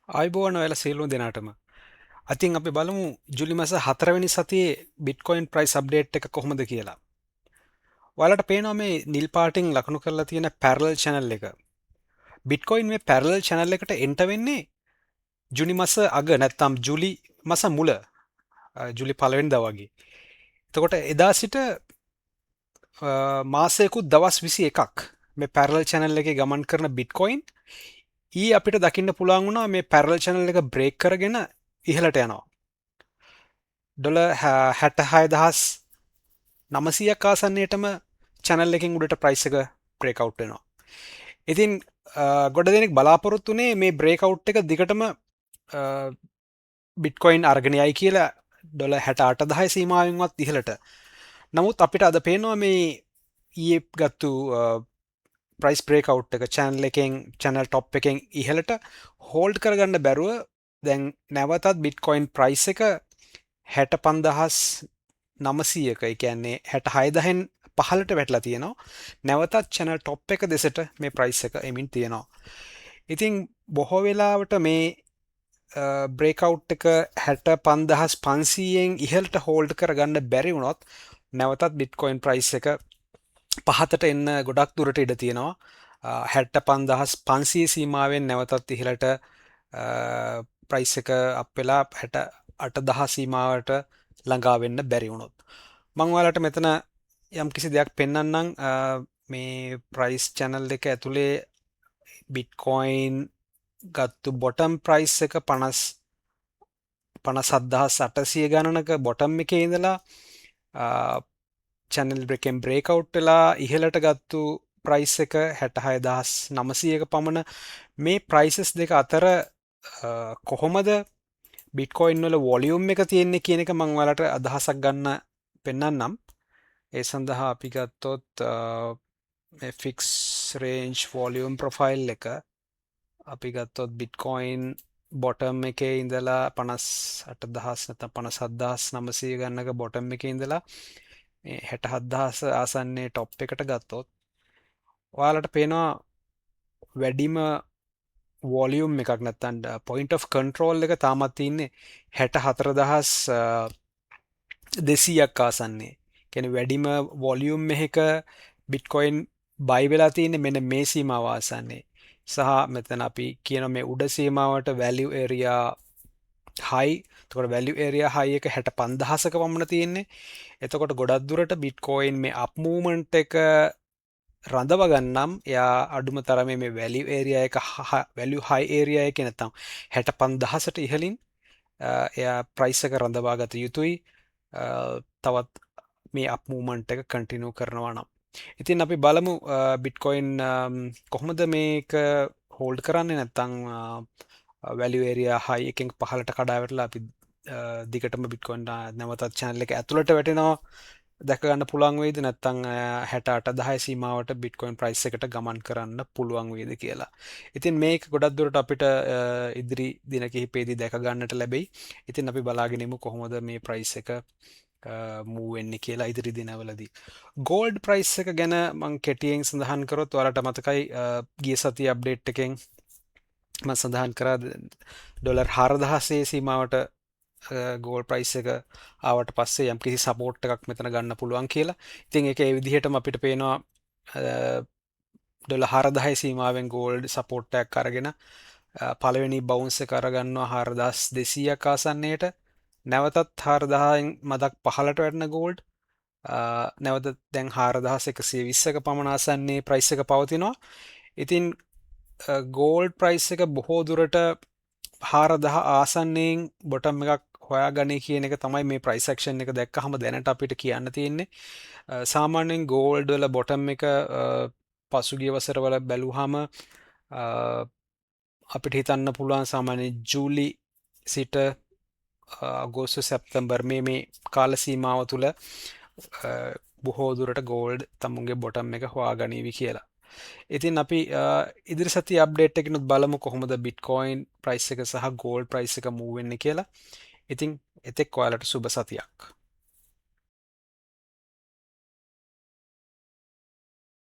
ආයුබෝවන් ඔයාලා සියලුම දෙනාටම. අතින් අපි බලමු ජූලි මාස හතරවෙනි සතියේ බිට්කොයින් ප්‍රයිස් අප්ඩේට් එක කොහොමද කියලා. ඔයාලට පේනවා මේ නිල් පාටින් ලකුණු කරලා තියෙන පැරලල් චැනල් එක. බිට්කොයින් මේ පැරලල් චැනල් එකට එන්ටර් වෙන්නේ ජුනි මාස අග නැත්තම් ජූලි මාස මුල, ජූලි පළවෙනිදා වගේ. එතකොට එදා සිට මාසයකුත් දවස් 21ක් මේ පැරලල් චැනල් එකේ ගමන් කරන බිට්කොයින් ඊ අපිට දකින්න පුළුවන් වුණා මේ පැරලල් චැනල් එක බ්‍රේක් කරගෙන ඉහළට යනවා. ඩොලර් 66,900ක් ආසන්නයටම චැනල් එකෙන් උඩට ප්‍රයිස් එක බ්‍රේක් අවුට් වෙනවා. ඉතින් ගොඩ දෙනෙක් බලාපොරොත්තු වුණේ මේ බ්‍රේක් අවුට් එක දිගටම බිට්කොයින් අරගෙන යයි කියලා ඩොලර් 68,000 සීමාවෙන්වත් ඉහළට. නමුත් අපිට අද පේනවා මේ ඊයේ ගත්තු ප්‍රයිස් බ්‍රේක් අවුට් එක චැනල් එකෙන්, චැනල් ටොප් එකෙන් ඉහළට හෝල්ඩ් කරගන්න බැරුව දැන් නැවතත් බිට්කොයින් ප්‍රයිස් එක 65,900ක, ඒ කියන්නේ 66,000න් පහළට වැටලා තියෙනවා. නැවතත් චැනල් ටොප් එක දෙසට මේ ප්‍රයිස් එක එමින් තියෙනවා. ඉතින් බොහෝ වෙලාවට මේ බ්‍රේක් අවුට් එක 65,500න් ඉහළට හෝල්ඩ් කරගන්න බැරි වුණොත් නැවතත් බිට්කොයින් ප්‍රයිස් එක පහතට එන්න ගොඩක් දුරට ඉඩ තියෙනවා. 65,500 සීමාවෙන් නැවතත් ඉහළට ප්‍රයිස් එක අප් වෙලා 68,000 සීමාවට ළඟා වෙන්න බැරි වුණොත්. මං ඔයාලට මෙතන යම් කිසි දෙයක් පෙන්වන්නම්. මේ ප්‍රයිස් චැනල් එක ඇතුලේ බිට්කොයින් ගත්තු බොටම් ප්‍රයිස් එක 57,800 ගණනක බොටම් එකේ ඉඳලා චැනල් එකෙන් බ්‍රේක් අවුට් වෙලා ඉහළට ගත්තු ප්‍රයිස් එක 66,900ක පමණ. මේ ප්‍රයිසස් දෙක අතර කොහොමද බිට්කොයින් වල වොලියුම් එක තියෙන්නේ කියන එක මම ඔයාලට අදහසක් ගන්න පෙන්වන්නම්. ඒ සඳහා අපි ගත්තොත් මේ ෆික්ස් රේන්ජ් වොලියුම් ප්‍රොෆයිල් එක අපි ගත්තොත් බිට්කොයින් බොටම් එකේ ඉඳලා 58,000 නැත්නම් 57,900 ගන්නක බොටම් එකේ ඉඳලා මේ 67,000 ආසන්නයේ ටොප් එකට ගත්තොත් ඔයාලට පේනවා වැඩිම වොලියුම් එකක් නැත්නම් පොයින්ට් ඔෆ් කන්ට්‍රෝල් එක තාමත් තියෙන්නේ 64,200ක් ආසන්නයේ. කියන්නේ වැඩිම වොලියුම් එකක බිට්කොයින් බයි වෙලා තියෙන්නේ මෙන්න මේ සීමාව ආසන්නයේ. සහ මෙතන අපි කියන මේ උඩ සීමාවට වැලියු ඒරියා හයි. එතකොට වැලියු ඒරියා හයි එක 65,000ක පමණ තියෙන්නේ. එතකොට ගොඩක් දුරට බිට්කොයින් මේ අප් මූව්මන්ට් එක රඳව ගන්නම් එයා අඩුම තරමේ මේ වැලියු ඒරියා එක, වැලියු හයි ඒරියා එකේ නැත්තම් 65,000ට ඉහළින් එයා ප්‍රයිස් එක රඳවා ගත යුතුයි තවත් මේ අප් මූව්මන්ට් එක කන්ටිනියු කරනවා නම්. ඉතින් අපි බලමු බිට්කොයින් කොහොමද මේක හෝල්ඩ් කරන්නේ, නැත්තම් වැලියු ඒරියා හයි එකෙන් පහළට කඩා වැටලා අපි දිගටම බිට්කොයින් නැවතත් චැනල් එක ඇතුළට වැටෙනවා දැක ගන්න පුළුවන් වෙයිද, නැත්නම් 68,000 සීමාවට බිට්කොයින් ප්‍රයිස් එකට ගමන් කරන්න පුළුවන් වෙයිද කියලා. ඉතින් මේක ගොඩක් දුරට අපිට ඉදිරි දින කිහිපෙදී දැක ගන්නට ලැබෙයි. ඉතින් අපි බලාගෙන ඉමු කොහොමද මේ ප්‍රයිස් එක මූව් වෙන්නේ කියලා ඉදිරි දිනවලදී. ගෝල්ඩ් ප්‍රයිස් එක ගැන මං කෙටියෙන් සඳහන් කරොත් ඔයාලට මතකයි ගිය සතියේ අප්ඩේට් එකෙන් මම සඳහන් කරා ඩොලර් 4000 සීමාවට ගෝල්ඩ් ප්‍රයිස් එක ආවට පස්සේ යම් කිසි සපෝට් එකක් මෙතන ගන්න පුළුවන් කියලා. ඉතින් ඒක ඒ විදිහටම අපිට පේනවා ඩොලර් 4000 සීමාවෙන් ගෝල්ඩ් සපෝට් එකක් අරගෙන පළවෙනි බවුන්ස් එක අරගන්නවා 4200ක් ආසන්නයට. නැවතත් 4000න් මදක් පහළට වැටෙන ගෝල්ඩ් නැවත දැන් 4120ක පමණ ආසන්නයේ ප්‍රයිස් එක පවතිනවා. ඉතින් ගෝල්ඩ් ප්‍රයිස් එක බොහෝ දුරට 4000 ආසන්නයෙන් බොටම් එකක් හොයාගන්නේ කියන එක තමයි මේ ප්‍රයිස් ඇක්ෂන් එක දැක්කහම දැනට අපිට කියන්න තියෙන්නේ. සාමාන්‍යයෙන් ගෝල්ඩ් වල බොටම් එක පසුගිය වසරවල බැලුවාම අපිට හිතන්න පුළුවන් සාමාන්‍ය ජූලි සිට අගෝස්තු, සැප්තැම්බර් මේ මේ කාල සීමාව තුළ බොහෝ දුරට ගෝල්ඩ් තමුන්ගේ බොටම් එක හොයාගනීවි කියලා. ඉතින් අපි ඉදිරි සතියේ අප්ඩේට් එකකිනුත් බලමු කොහොමද බිට්කොයින් ප්‍රයිස් එක සහ ගෝල්ඩ් ප්‍රයිස් එක මූව් වෙන්නේ කියලා. ඉතින් එතෙක් ඔයාලට සුබ සතියක්.